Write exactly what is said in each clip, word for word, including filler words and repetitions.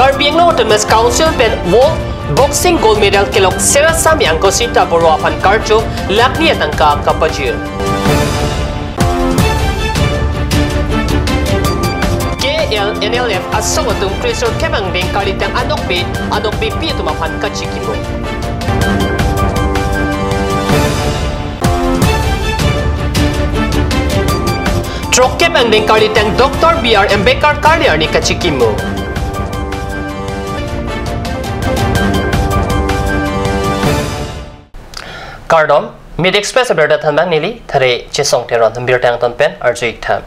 Karbi Anglong Autonomous Council pen World Boxing Gold Medal kelong Ser Assami Ankosita Boro aphan karcho lakh ni atangka kapajir. K L N L F asong atum kresirkep angdeng karlitang anokbe anokbepi atum aphan kachikimo. Throkkep angdeng karlitang Doctor B R Ambedkar karli arni kachikimo. Kardom, Media Express abirta thanbang neli Thare Chesong Teron, birta angton pen arju-ik tha.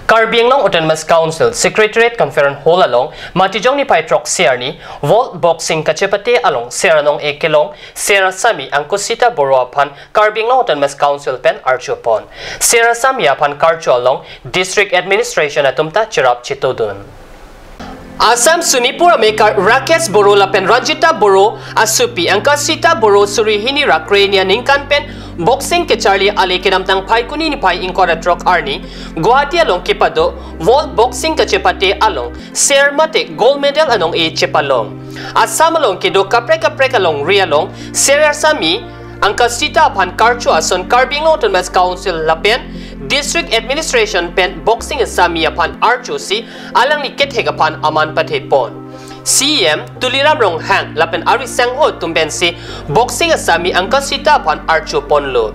Karbi Anglong Autonomous Council Secretariat Conference Hall along Matijong niphai throksi arni World Boxing kachepate along Ser anong-e kelong Ser Assami Ankosita Boro aphan Karbi Anglong Autonomous Council pen archopon. Ser Assami aphan karcho along District Administration atum ta cherap chetodun. Assam Sonipur amekar Rakesh Boro lapen Ranjita Boro asopi Ankosita Boro suri hini ra kre-hini aningkan pen boxing kacharli ale kedamtang Phaikuni niphai ingkoi ra throk arni Guwahati along kepado World Boxing kachepate along Ser mate gold medal anong-e chepalong. Assam along kedo kaprek kaprek alongri along Ser Assami Ankosita aphan karcho ason Karbi Anglong Autonomous Council lapen District Administration pen Boxing Assami aphan archosi alangli kethek aphan aman pathepon. C E M Tuliram Ronghang lapen ari sangho atum pensi Boxing Assami Ankosita aphan archoponlo.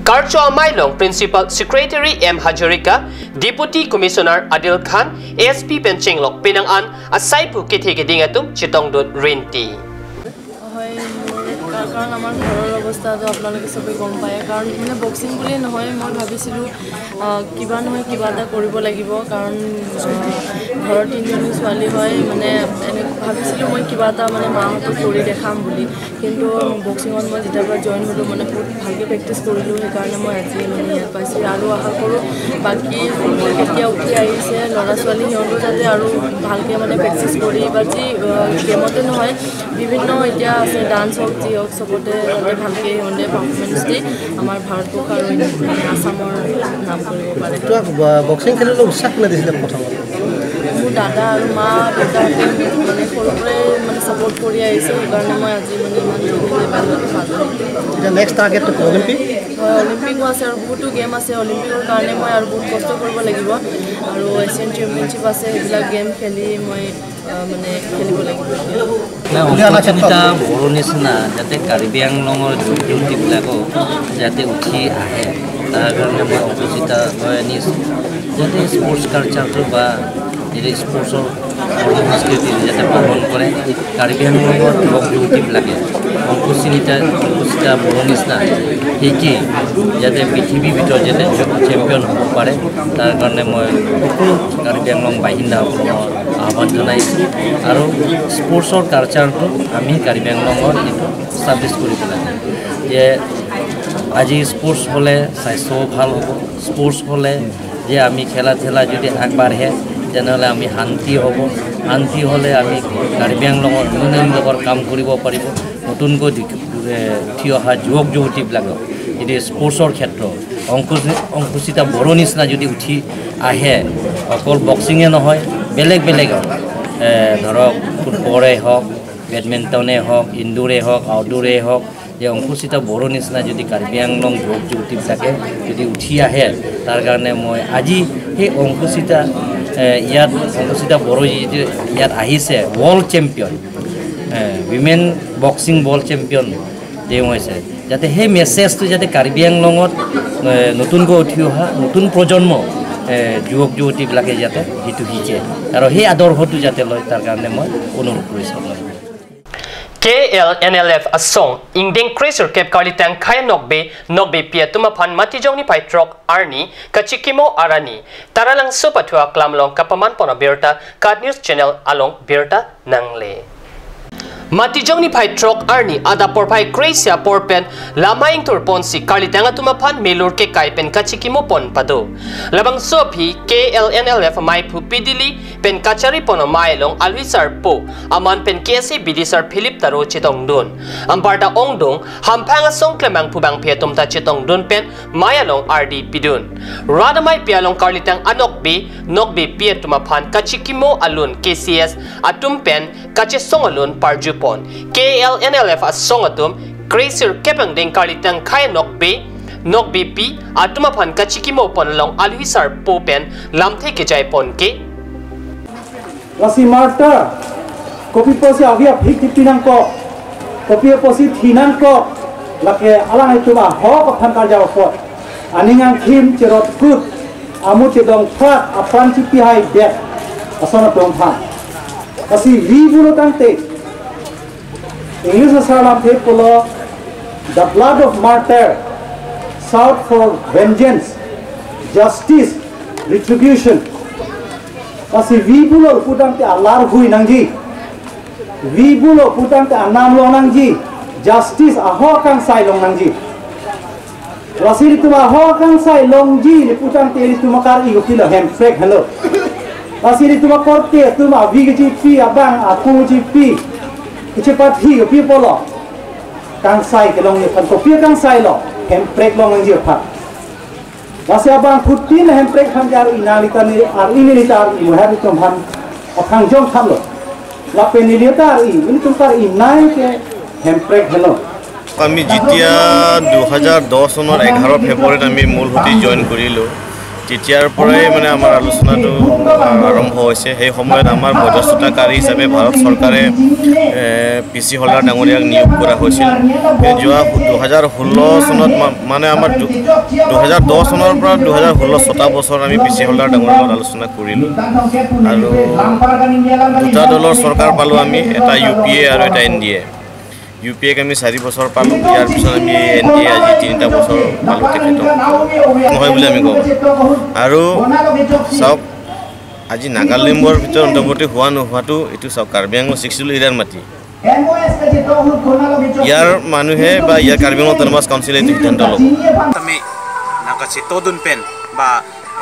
Karcho amei along Principal Secretary M Hazarika, Deputy Commissioner Adil Khan, S P pen chenglok penang an asai pu kethe keding atum chetongdun rinti. হয়, মোৰ কা-, কাৰণ আমাৰ ঘৰৰ অৱস্থাটো আপোনালোকে চবে গম পায়। কাৰণ মানে বক্সিং বুলিয়ে নহয়, মই ভাবিছিলোঁ, আহ, কিবা নহয় কিবা এটা কৰিব লাগিব। কাৰণ, আহ, ঘৰৰ তিনিজনী ছোৱালী হয়, মানে এনে ভাবিছিলোঁ মই কিবা এটা মানে মাহঁতক কৰি দেখাম বুলি। কিন্তু বক্সিঙত মই যেতিয়াৰ পৰা জইন হ'লোঁ, মানে বহুত ভালকৈ প্ৰেক্টিছ কৰিলোঁ। সেইকাৰণে মই আজি মানে ইয়াত পাইছোঁ। আৰু আশা কৰোঁ বাকী যোনবোৰ এতিয়া উঠি আহিছে ল'ৰা ছোৱালী, সিহঁতেও যাতে আৰু ভালকৈ মানে প্ৰেক্টিছ কৰি বা যি, আহ, গেমতে নহয়, বিভিন্ন এতিয়া আছে, ডান্স হওক, যি হওক, চবতে যাতে ভালকৈ সিহঁতে পাৰফৰ্মেঞ্চ দি আমাৰ ভাৰতবৰ্ষ আৰু মানে আছামৰ নাম কৰিব পাৰে। তোমাক ব-, বক্সিং খেলিবলৈ উৎসাহ কোনে দিছিলে প্ৰথমত? মোৰ দাদা আৰু মা দেউতাহঁতে মোক মানে সৰুৰ পৰাই মানে ছাপোৰ্ট কৰি আহিছে, সেইকাৰণে মই আজি মানে ইমান লেভেললৈকে পালোঁ। এতিয়া নেক্সট টাৰ্গেটটো কি, অলিম্পিক? হয়, অলিম্পিকো আছে আৰু বহুতো গেম আছে। অলিম্পিকৰ কাৰণে মই আৰু বহুত কষ্ট কৰিব লাগিব আৰু এছিয়ান চেম্পিয়নশ্বিপ আছে, সেইবিলাক গেম খেলি মই, আহ, মানে খেলিব লাগিব এতিয়া। না, অংকুচিতা বড়ো নিচিনা যাতে কাৰ্বি আংলঙৰ যুৱক যুৱতীবিলাকো যাতে উঠি আহে, তাৰ কাৰণে মই অংকুচিতা লৈ আনিছোঁ। যাতে স্পৰ্টছ কালচাৰটো বা এই স্পৰ্টছৰ সংস্কৃতি যাতে পালন কৰে, কাৰ্বি আংলঙৰ যুৱক যুৱতীবিলাকে অংকুচিতা, অংকুচিতা বড়ো নিচিনা শিকি যাতে পৃথিৱীৰ ভিতৰত যাতে চেম্পিয়ন হ'ব পাৰে, তাৰ কাৰণে মই সকলো কাৰ্বি আংলং বাসিন্দাসকলক মই আহ্বান জনাইছোঁ। আৰু স্পৰ্টছৰ কালচাৰটো আমি কাৰ্বি আংলঙত এইটো ষ্টাব্লিছ কৰিব লাগে যে আজি স্পৰ্টছ হ'লে স্বাস্থ্যও ভাল হ'ব, স্পৰ্টছ হ'লে যে আমি খেলা ধূলা যদি আগবাঢ়ে, তেনেহ'লে আমি শান্তি হ'ব, শান্তি হ'লে আমি কাৰ্বি আংলঙৰ উন্নয়নমূলকৰ কাম কৰিব পাৰিব। নতুনকৈ দি-, এ, উঠি অহা যুৱক যুৱতীবিলাকক যদি স্পৰ্টছৰ ক্ষেত্ৰত অংকুচি-, অংকুচিতা বড়ো নিচিনা যদি উঠি আহে, অকল বক্সিঙে নহয়, বেলেগ বেলেগ, এ, ধৰক ফুটবলে হওক, বেডমিণ্টনে হওক, ইনডোৰে হওক, আউটডোৰে হওক, যে অংকুচিতা বড়ো নিচিনা যদি কাৰ্বি আংলং যুৱক যুৱতীবিলাকে যদি উঠি আহে, তাৰ কাৰণে মই আজি সেই অংকুচিতা, এ, ইয়াত অংকুচিতা বড়ো যিটো ইয়াত আহিছে, ৱৰ্ল্ড চেম্পিয়ন, এ, উইমেন বক্সিং ৱৰ্ল্ড চেম্পিয়ন তেওঁ হৈছে, যাতে সেই মেছেজটো যাতে কাৰ্বি আংলঙত, এ, নতুনকৈ উঠি অহা নতুন প্ৰজন্ম, এ, যুৱক যুৱতীবিলাকে যাতে সেইটো শিকে আৰু সেই আদৰ্শটো যাতে লয়, তাৰ কাৰণে মই অনুৰোধ কৰিছোঁ আপোনালোকক। K L N L F asong ingdeng kresirkep karlitang khei nokbe nokbepi atum aphan Matijong niphai throk arni kachikimo arni Taralangso pathu aklam along kapamanpon abirta KAT News Channel along birta nangle. Matijong niphai throk arni adap porphai kre-isi apor pen lamai ingthur ponsi karlitang atum aphan melur kekai pen kachikimo pon pado. Labangso aphi K L N L F amaiphu P. Dili pen kachari pon amei along alwi sarpo aman pen K S A bidisar Philip Taro chetongdun. Anparta ongdung hamphang asong klemangphu bangphi atum ta chetongdun pen mei along ardi pidun. Rat ameipi along karlitang anokbe nokbepi atum aphan kachikimo alun K C S atum pen kachesong alun parju pon. K L N L F asong atum kre-sirkep angdeng karlitang khei nokbe nokbepi atum aphan kachikimo pon along alwi sarpo pen lamthe kejai pon ke. Lasi martyr, kopi pusi avi aphik tipi nangkok, kopi pusi thi nangkok, lake alanglitum ahok aphan karjap apot, aning angthim cherot kut, amu chedong prat, apran chipi hai det, ason atum aphan. Lasi vi pulo tangte, English asar lamthe pulo, the blood of martyr, shout for vengeance, justice, retribution. Lasi vi pulo pu tangte alar hui nangji. Vi pulo pu tangte anam long nangji. Justice ahok kangsai long nangji. Lasi ilitum ahok kangsai longji ili pu tangte ilitum akar-i kopilo, hemprek helo. Lasi ilitum akorte atum avi kechipi abang aku kechipi. Kechepathi kopi pulo. Kangsai kelongji aphan kopi kangsai lo. Hemprek long nangji aphan. Lasi abangphutin hemprek aphan ke ar-i nang lita ne ar-i ne lita ar-i muher itum aphan aphan jong thamlo. Lapen neli ta ar-i, nelitum ta ar-i nai ke hemprek helo. আমি যেতিয়া দুহেজাৰ দহ চনৰ এঘাৰ ফেব্ৰুৱাৰীত আমি মূল সুঁতি জইন কৰিলোঁ, তেতিয়াৰ পৰাই মানে আমাৰ আলোচনাটো, আ, আৰম্ভ হৈছে। সেই সময়ত আমাৰ মধ্যস্থতাকাৰী হিচাপে ভাৰত চৰকাৰে, এ, পি চি হলদাৰ ডাঙৰীয়াক নিয়োগ কৰা হৈছিল। এই যোৱা দুহেজাৰ ষোল্ল চনত মা-, মানে আমাৰ দু-, দুহেজাৰ দহ চনৰ পৰা দুহেজাৰ ষোল্ল ছটা বছৰ আমি পি চি হলদাৰ ডাঙৰীয়াৰ লগত আলোচনা কৰিলোঁ আৰু দুটা দলৰ চৰকাৰ পালোঁ আমি, এটা ইউ পি এ আৰু এটা N D A. U P এক আমি চাৰি বছৰ পালোঁ, ইয়াৰ পিছত আমি এন ডি এ আজি তিনিটা বছৰ পালোঁ তেখেতক। নহয় বুলি আমি কওঁ। আৰু চাওক, আজি নাগালেণ্ডৰ ভিতৰত অন্তৰ্বৰ্তী হোৱা নোহোৱাটো এইটো চাওক, কাৰ্বি আংলং ছিক্স শ্বিডিউল এৰিয়াৰ মাটি। ইয়াৰ মানুহে বা ইয়াৰ কাৰ্বি আংলং অট'নমাছ কাউন্সিলে এইটো সিদ্ধান্ত ল'ব। Tame nangkachetongdun pen ba,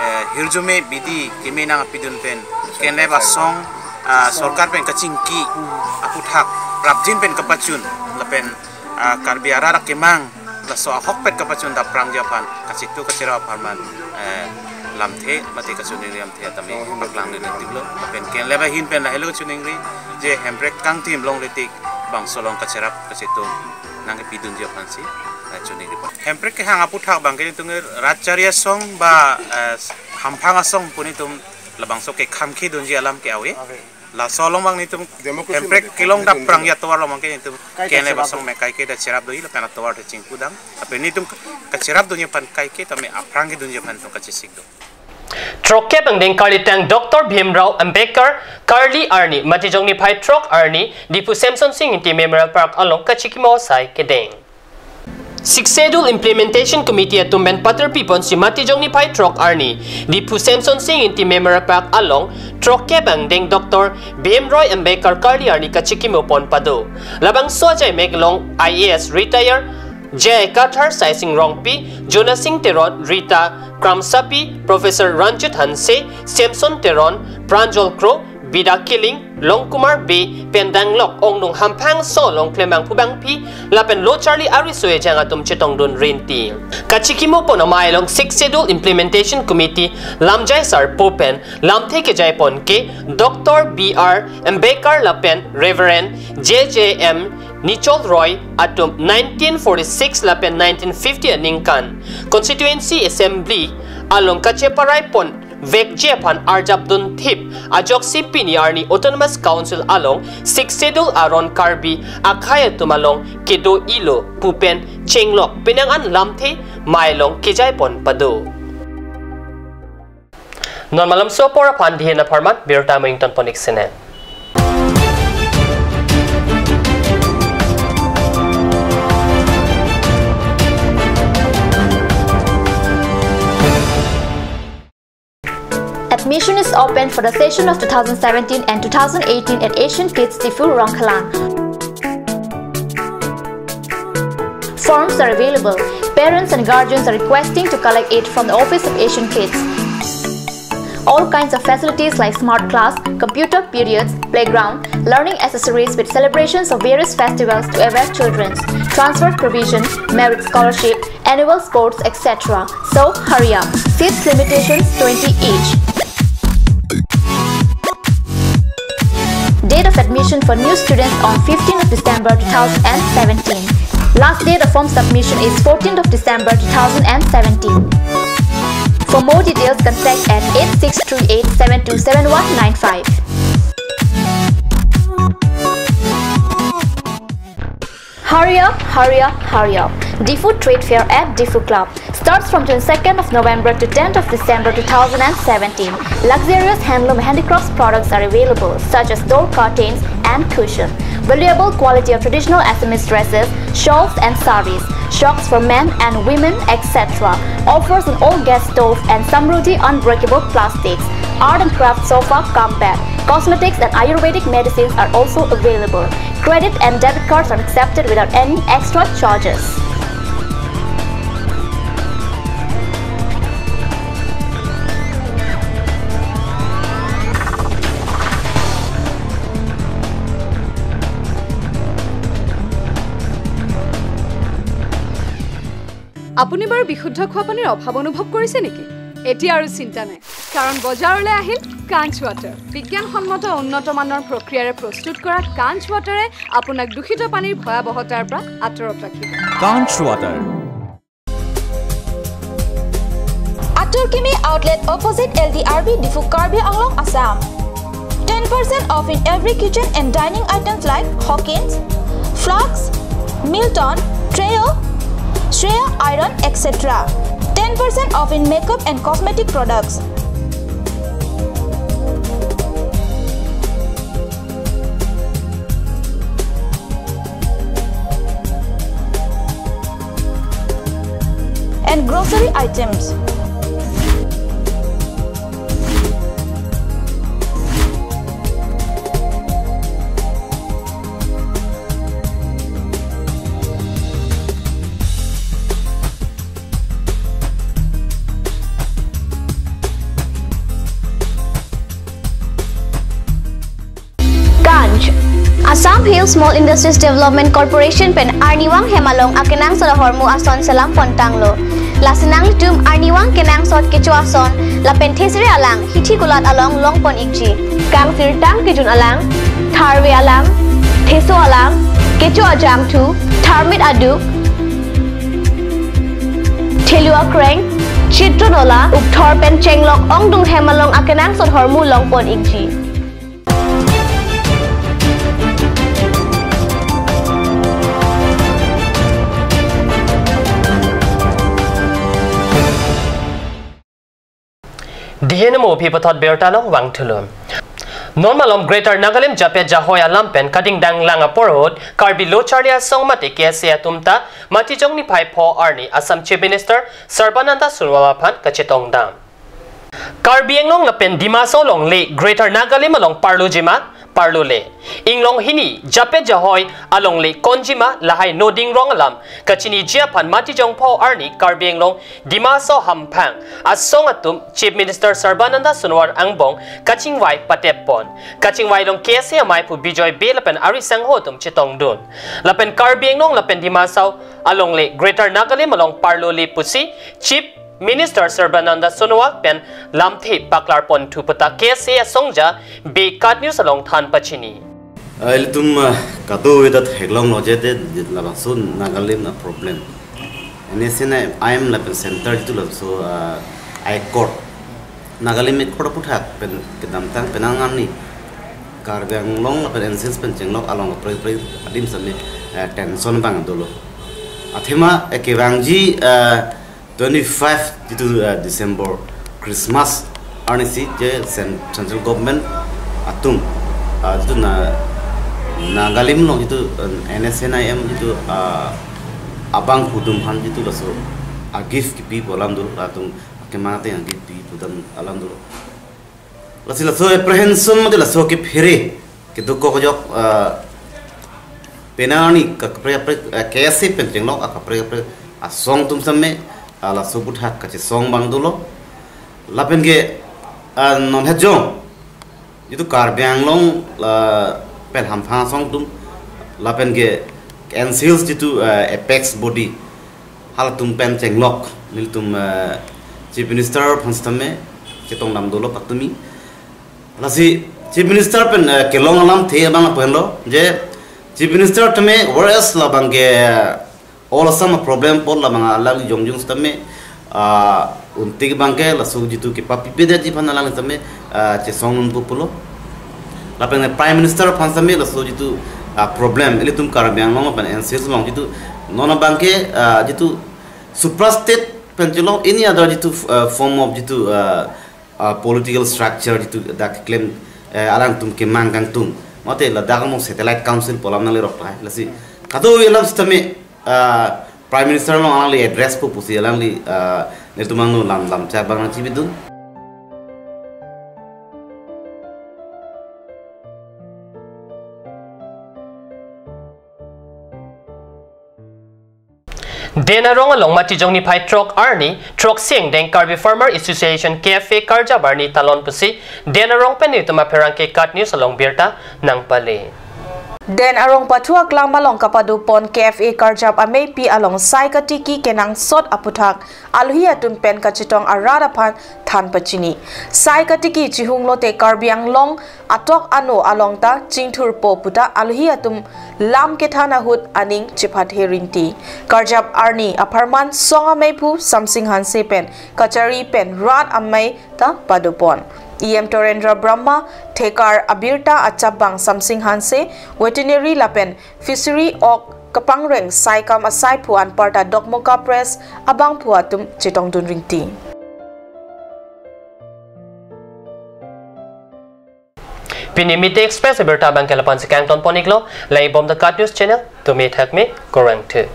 eh, hirjume bidi keme nangpidun pen kenle ba song, ah, sorkar pen kachingki aputhak prapjin pen kapachun lapen, ah, Karbi arat akemang laso ahokpet kapachun ta aphrangji aphan kachetu kacherap apharman, eh, lamthe mate kachiningri lamthe tame paklang nangtiplo. Lapen kenle ba ahin pen lahelo kachiningri je hemprek kangthim longletik bangso along kacherap kachetu nangkepidunji aphansi, eh, chiningri pon. Hemprek kehang aputhak abangke nelitum rat chari asong ba, eh, hamphang asong pu nelitum labangso kekhamkhidunji alam ke ave. Ave. Laso along abang nelitum democracy hemprek mate kelong dap dun prang dun. Ya tovar along abangke nelitum kai kenle kacherap basong dun. Me kaike ta cherap doji lapen atovar te chingkudang. Lapen nelitum kacherapdunji aphan kaike tame aphrang kedunji aphan nelitum kachesik do. Throkkep angdeng karlitang Doctor Bhimrao Ambedkar karli arni Matijong niphai throk arni Diphu Semson Sing Ingti Memorial Park along kachikimo asai kedeng. Sixth Schedule Implementation Committee atum pen patirpi ponsi Matijong niphai throk arni Diphu Semson Sing Ingti Memorial Park along throkkep angdeng Doctor Bhimrao Ambedkar karli arni kachikimo pon pado. Labangso ajaimek along I A S retire J I Kathar, Saising Rongpi, Jonah Sing Teron, Rita Kramsapi, Professor Ranjit Hanse, Semson Teron, Pranjal Kro, Bida Killing, Longkumar Bey pen danglok ongdung hamphang asong along klemangphu bangphi lapen lo charli ariso ejang atum chetongdun rinti. Kachikimo pon amei along Sixth Schedule Implementation Committee lamjai sarpo pen lamthe kejai pon ke Doctor B R Ambedkar lapen Reverend J J M Nichol Roy atum nineteen forty-six lapen nineteen fifty aningkan Constituency Assembly along kacheparai pon vekji aphan arjapdun thip ajoksi pini arni Autonomous Council along Sixth Schedule aron Karbi akhei atum along kedo-ilo pu pen chenglok penang an lamthe mei along kejai pon pado. Non malam so apor aphan dihen apharman birta mengton ponik sene. Admission is open for the session of two thousand seventeen and two thousand eighteen at Asian Kids Diphu Rongkhalang. Forms are available. Parents and guardians are requesting to collect it from the Office of Asian Kids. All kinds of facilities like smart class, computer periods, playground, learning accessories with celebrations of various festivals to aware children, transfer provision, merit scholarship, annual sports, et cetera. So hurry up. Seats limitations twenty each. Date of admission for new students on fifteenth of December two thousand seventeen. Last date of form submission is fourteenth of December two thousand seventeen. For more details, contact at eight six three eight seven two seven one nine five. Hurry up, hurry up, hurry up. Diphu Trade Fair at Diphu Club starts from twenty-second of November to tenth of December two thousand seventeen. Luxurious handloom handicrafts products are available, such as door curtains and cushion. Valuable quality of traditional Assamese dresses, shawls and saris, shawls for men and women, et cetera. Offers on all gas stove and Samruddhi unbreakable plastics, art and craft sofa cum bed, cosmetics and Ayurvedic medicines are also available. Credit and debit cards are accepted without any extra charges. আপুনি বাৰু বিশুদ্ধ খোৱা পানীৰ অভাৱ অনুভৱ কৰিছে নেকি? এতিয়া আৰু চিন্তা নাই, কাৰণ বজাৰলৈ আহিল কাঞ্চ ৱাটাৰ। বিজ্ঞানসন্মত উন্নত মানৰ প্ৰক্ৰিয়াৰে প্ৰস্তুত কৰা কাঞ্চ ৱাটাৰে আপোনাক দূষিত পানীৰ ভয়াৱহতাৰ পৰা আঁতৰত ৰাখিব। Kanch Water. Atur Kimi Outlet, opposite L D R B, Diphu, Karbi Anglong, Assam. Ten percent off in every kitchen and dining items like Hawkins, flasks, Milton, Treo, Shreya iron, et cetera. Ten percent off in makeup and cosmetic products. And grocery items. Kanch. Assam Hill Small Industries Development Corporation pen arnivang hem along akenangsot ahormu ason selam pontanglo. Lasi nanglitum arnivang kenangsot kecho ason lapen thesere alang hithi kulat along longpon ikji. Kangsirtang kejun alang, tharve alang, theso alang, kecho ajangthu, tharmit aduk, thelu akreng, chitro nola, ukthor pen chenglok ongdung hem along akenangsot ahormu longpon ikji. Dihen mo phi pathot birta along vangthulo. Non malom Greater Nagalim Jape Jahoi alam pen kadingdang lang apor ahut Karbi Lo Charli Asong mate K S A atum ta Matijong niphai pho arni Assam Chief Minister Sarbananda Sonowal aphan kachetongdam. Karbi Anglong lapen Dima Hasao longle Greater Nagalim along parloji ma, parlole. Inglong hini Jape Jahoi alongle konji ma lahai noding rong alam kachiniji aphan Matijong pho arni Karbi Anglong Dima Hasao hamphang asong atum Chief Minister Sarbananda Sonowal angbong kachingvai pateppon. Kachingvai along K S A amei aphu Bijoy Bey lapen ari sangho atum chetongdun. Lapen Karbi Anglong lapen Dima Hasao alongle Greater Nagalim along parlole pusi Chief Minister Sarbananda Sonowal pen lamthe paklarponthu puta K S A asongja Bey KAT News along than pachini. Ah, ilitum, ah, kadokave ta theklonglo je de, de labangso Nagalim a-problem. N S C N I M lapen center jitu labangso, ah, accord. Nagalim accord aphuthak pen kedamtang penang arni Karbi Anglong lapen N C C pen chenglok along kaprek kaprek adim sitame, eh, tension abang dolo. Athema, eh, kevangji, eh, twenty-five jitu, eh, December Christmas arnisi je cen-, central government atum, ah, jitu na, Nagalim along jitu, eh, N S C N I M jitu, ah, abangphu atum aphan jitu laso a-gift kipipo alam dolo, latum akemang ateng a-gift pipo dam alam dolo. Lasi laso apprehension mate laso kephere kedokok ajok, ah, Penang arni ka kaprek kaprek, eh, K S A pen chenglok akaprek kaprek asong atum sitame, ah, laso aputhak kachesong abang dolo. Lapen ke, ah, non hejong jitu Karbi Anglong, ah, pen hamphang asong atum, lapen ke N C Hills jitu, ah, apex body halatum pen chenglok nelitum, ah, Chief Minister aphan sitame chetongdam dolo patumi. Lasi Chief Minister pen, eh, kelong alamthe abang lapu henlo je Chief Minister tame whereas labang ke, eh, All Assam problem apot labang alangli jongjung sitame, ah, untik abang ke laso jitu kepapipedetji aphan alangli tame, ah, chesong nangpo pulo. Lapen Prime Minister aphan sitame laso jitu, ah, problem ilitum Karbi Anglong pen N C Hills along jitu non abang ke, ah, jitu suprastate pen chelong any other jitu, ah, form of jitu, ah, ah, political structure jitu dak claim, eh, alangtum kemang kangtung. Mate ladak mo satellite council pu alam nanglerok lahai. Lasi kadokave alam sitame, ah, Prime Minister along alangli address po pusi alangli, ah, nelitum angno lam lam chak abang nangchibidun. Den Arong along Matijong niphai throk arni, throksi angdeng Karbi Farmer Association K F A karjap arni talon pusi Den Arong pen nelitum apherangke KAT News along birta nangpale. Den Arong pathu aklam along kapadopon K F A karjap ameipi along sai katiki kenangsot aputhak alohi atum pen kachetong arat aphan than pachini. Sai katiki chihunglote Karbi Anglong atok ano along ta chingthurpo puta alohi atum lam kethan ahut aning chepathe rinti. Karjap arni apharman song ameiphu Samsing Hanse pen kachari pen rat amei ta padopon. E M Torendra Brahma, thekar abirta achapbang Samsing Hanse, veterinary lapen fishery ok kapangreng saikam asaiphu anparta Dokmoka Press abangphu atum chetongdun rinti. Pini Mite Express abirta abang ke lapu-an si kangtonpon iklo, langdunbom the KAT News channel, tumi thakmi, kurvangthu.